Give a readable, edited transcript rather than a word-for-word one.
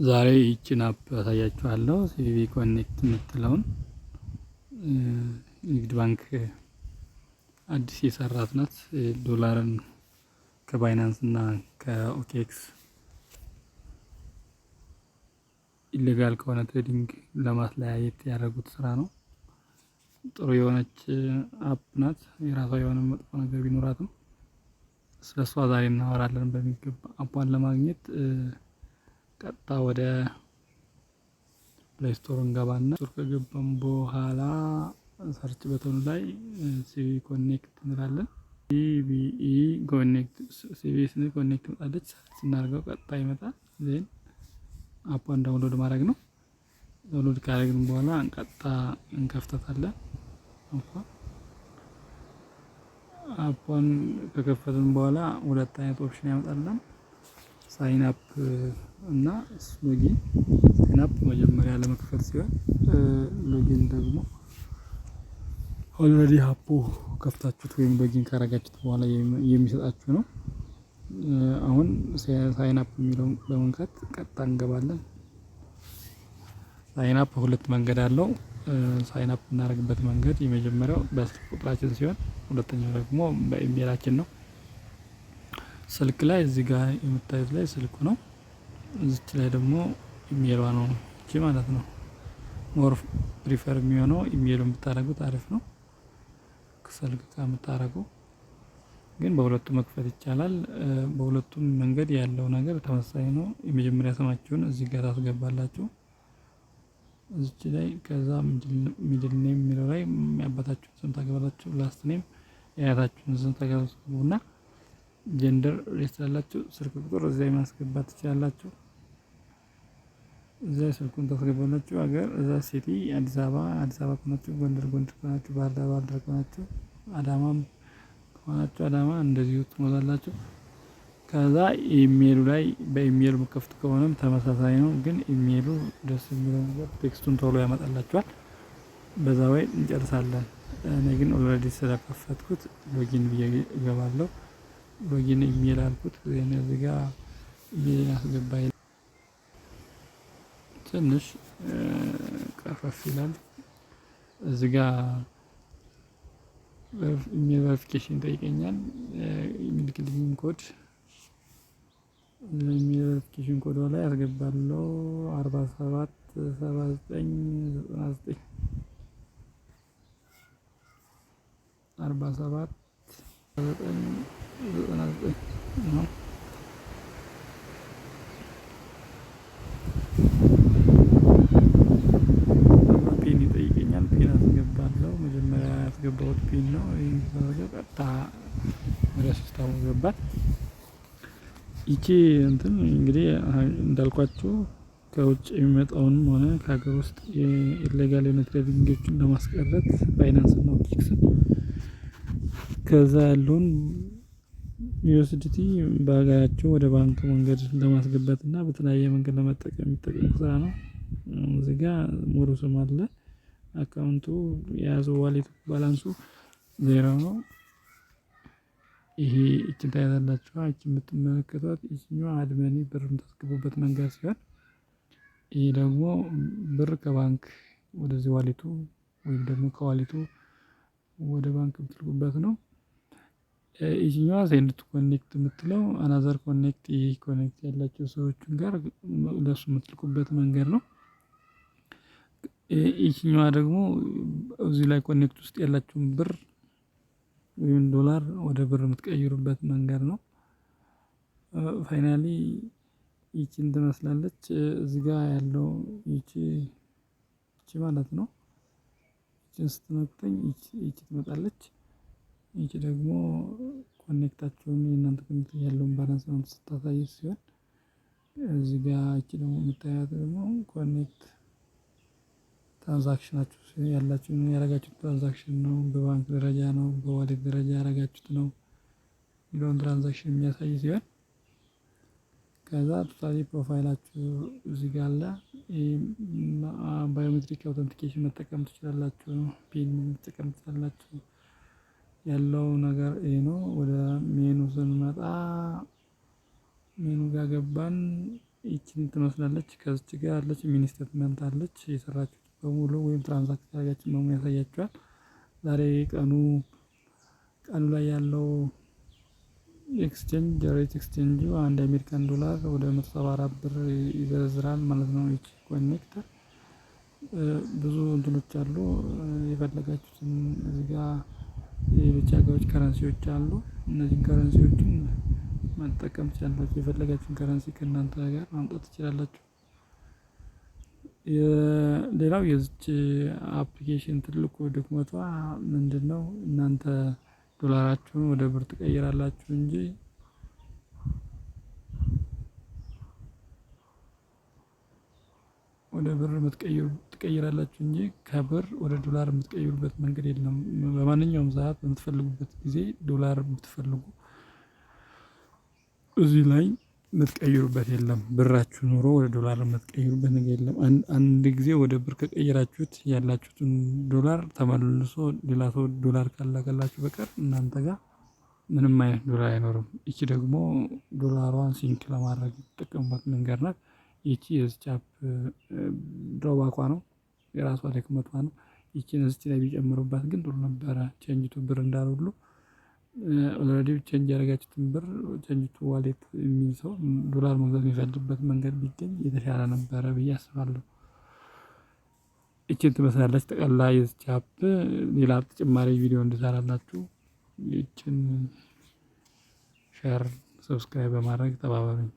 ዛሬ ይቺን app አሳያችኋለሁ። CBE Connect የምትለውን ንግድ ባንክ አዲስ የሰራት ናት። ዶላርን ከ Binance እና ከ OKX illegal ከሆነ trading ለማስለያየት ያደረጉት ስራ ነው። ጥሩ የሆነች app ናት። የራሷ የሆነ መጥፎ ነገር ቢኖራትም ስለሷ ዛሬ እናወራለን በሚገባ። App ኧን ለማግኘት ቀጥታ ወደ Play Store እንገባና store ከገባም በኋላ search button ኡ ላይ CBE Connect እንላለን። CBE Connect፣ CBE ስንል Connect ትመጣለች። Search ስናደርገው ቀጥታ ይመጣል። Then app ኧን download ማድረግ ነው። Download ካደረግን በኋላ ቀጥታ እንከፍታታለን። App ኧን ከከፈትን በኋላ ሁለት አይነት option ያመጣልናል። Sign up እና login። Sign up መጀመሪያ ለመክፈት ሲሆን login ደግሞ already app ኡ ከፍታችሁት ወይም login ካረጋችሁት በኋላ የሚሰጣችሁ ነው። አሁን sign up የሚለውን በመንካት ቀጥታ እንገባለን። Sign up ሁለት መንገድ አለው። Sign up የምናደርግበት መንገድ የመጀመሪያው በስልክ ቁጥራችን ሲሆን ሁለተኛው ደግሞ በኢሜላችን ነው። ስልክ ላይ እዚህ ጋር የምታዩት ላይ ስልኩ ነው። እዚች ላይ ደግሞ ኢሜሏ ነው እቺ ማለት ነው። More prefer የሚሆነው ኢሜሉን ብታደርጉት አሪፍ ነው። ስልክ ከምታደርጉ ግን በሁለቱ መክፈት ይቻላል። በሁለቱም መንገድ ያለው ነገር ተመሳሳይ ነው። የመጀመሪያ ስማችሁን እዚህ ጋር ታስገባላችሁ እዚች ላይ። ከዛ middle name የሚለው ላይ የአባታችሁን ስም ታገባላችሁ። Last name የአያታችሁን ስም ታስገቡና gender race ትላላችሁ። ስልክ ቁጥር እዚያ ማስገባት ትችላላችሁ። እዚያ ስልኩን ታስገባላችሁ። ሀገር እዛ city አዲስ አበባ፣ አዲስ አበባ ከሆናችሁ ጎንደር፣ ጎንደር ከሆናችሁ ባህር ዳር፣ ባህር ዳር ከሆናችሁ አዳማም ከሆናችሁ አዳማ እንደዚሁ ትሞላላችሁ። ከዛ ኢሜሉ ላይ በኢሜሉ ከፍት ከሆነም ተመሳሳይ ነው። ግን ኢሜሉ ደስ የሚለው ነገር text ኡን ቶሎ ያመጣላችኋል። በዛ ወይ እንጨርሳለን። እኔ ግን already ስለከፈትኩት login ብዬ እገባለሁ። Login email አልኩት። እዚህ ጋር ኢሜል አስገባ። ትንሽ ቀፈፍ ይላል። እዚህ ጋር email verification ይጠይቀኛል። የሚልክልኝን code email verification code ላይ አስገባለሁ። 47 79 99፣ 47 9 99 ነው። PIN ይጠይቀኛል። PIN አስገባለሁ። መጀመሪያ ያስገባሁት PIN ነው። ይሄን ቀጥታ ወደ system ኡ ገባል። ይቺ እንትን እንግዲህ እንዳልኳችሁ ከውጭ የሚመጣውንም ሆነ ከሀገር ውስጥ የ illegal የሆነ trading ኦችን ለማስቀረት Binance እና OKX ን ከዛ ያለውን USDT በሀገራቸው ወደ ባንክ መንገድ ለማስገባት እና በተለያየ መንገድ ለመጠቀም የሚጠቀም ስራ ነው። እዚህ ጋር ሙሉ ስም አለ። Account ኡ የያዘው wallet balance ኡ ዜሮ ነው። ይሄ እችን ታያላችሁ። እቺ የምትመለከቷት ይችኛዋ add money ብር የምታስገቡበት መንገድ ሲሆን ይሄ ደግሞ ብር ከባንክ ወደዚህ wallet ኡ ወይም ደግሞ ከ wallet ኡ ወደ ባንክ የምትልኩበት ነው። ይችኛዋ send to connect የምትለው another connect፣ ይሄ connect ያላቸው ሰዎችን ጋር ለሱ የምትልኩበት መንገድ ነው። ይችኛዋ ደግሞ እዚህ ላይ connect ውስጥ ያላችሁን ብር ወይም ዶላር ወደ ብር የምትቀይሩበት መንገድ ነው። Finally ይቺን ትመስላለች። እዚህ ጋር ያለው ይቺ ማለት ነው። ይቺን ስትነኩተኝ ይቺ ትመጣለች። ይቺ ደግሞ connect ኣችሁን የእናንተ connect ያለውን balance ነው ስታሳይ ሲሆን እዚህ ጋር ይቺ ደግሞ የምታያት ደግሞ connect transaction ኣችሁ ያላችሁ ያረጋችሁት transaction ነው፣ በባንክ ደረጃ ነው፣ በ wallet ደረጃ ያረጋችሁት ነው የሚለውን transaction የሚያሳይ ሲሆን ከዛ totally profile ኣችሁ እዚህ ጋር አለ። Biometric authentication መጠቀም ትችላላችሁ። PIN መጠቀም ትችላላችሁ። ያለው ነገር ይሄ ነው። ወደ ሜኑ ስንመጣ ሜኑ ጋር ገባን። ይችን ትመስላለች። ከዚች ጋር ያለች mini statement አለች። የሰራችሁት በሙሉ ወይም transact ያደረጋችሁት በሙሉ ያሳያችኋል። ዛሬ ቀኑ ላይ ያለው exchange rate፣ exchange ኡ አንድ የአሜሪካን ዶላር ወደ 174 ብር ይዘረዝራል ማለት ነው። ይቺ connector ብዙ እንትኖች አሉ። የፈለጋችሁትን እዚህ ጋር የሌሎች ሀገሮች currency ዎች አሉ። እነዚህን currency ዎችን መጠቀም ትችላላችሁ። የፈለጋችሁን currency ከእናንተ ጋር ማምጣት ትችላላችሁ። ሌላው የዚች application ትልቁ ድክመቷ ምንድነው? እናንተ ዶላራችሁን ወደ ብር ትቀይራላችሁ እንጂ ወደ ብር ትቀይራላችሁ እንጂ ከብር ወደ ዶላር የምትቀይሩበት መንገድ የለም። በማንኛውም ሰዓት በምትፈልጉበት ጊዜ ዶላር ብትፈልጉ እዚህ ላይ የምትቀይሩበት የለም። ብራችሁ ኖሮ ወደ ዶላር የምትቀይሩበት ነገር የለም። አንድ ጊዜ ወደ ብር ከቀየራችሁት ያላችሁትን ዶላር ተመልሶ ሌላ ሰው ዶላር ካላከላችሁ በቀር እናንተ ጋር ምንም አይነት ዶላር አይኖርም። ይቺ ደግሞ ዶላሯን sync ለማድረግ የተጠቀሙባት መንገድ ናት። ይቺ የዚች app drawback ኳ ነው፣ የራሷ ድክመቷ ነው። ይቺን እዚች ላይ ቢጨምሩባት ግን ጥሩ ነበረ። Change to ብር እንዳሉ ሁሉ already change ያደረጋችሁትን ብር change to wallet የሚል ሰው ዶላር መግዛት የሚፈልግበት መንገድ ቢገኝ የተሻለ ነበረ ብዬ አስባለሁ። ይቺን ትመስላለች ጠቅላላ የዚች app። ሌላ ተጨማሪ ቪዲዮ እንድሰራላችሁ ይችን share፣ subscribe በማድረግ ተባበሩኝ።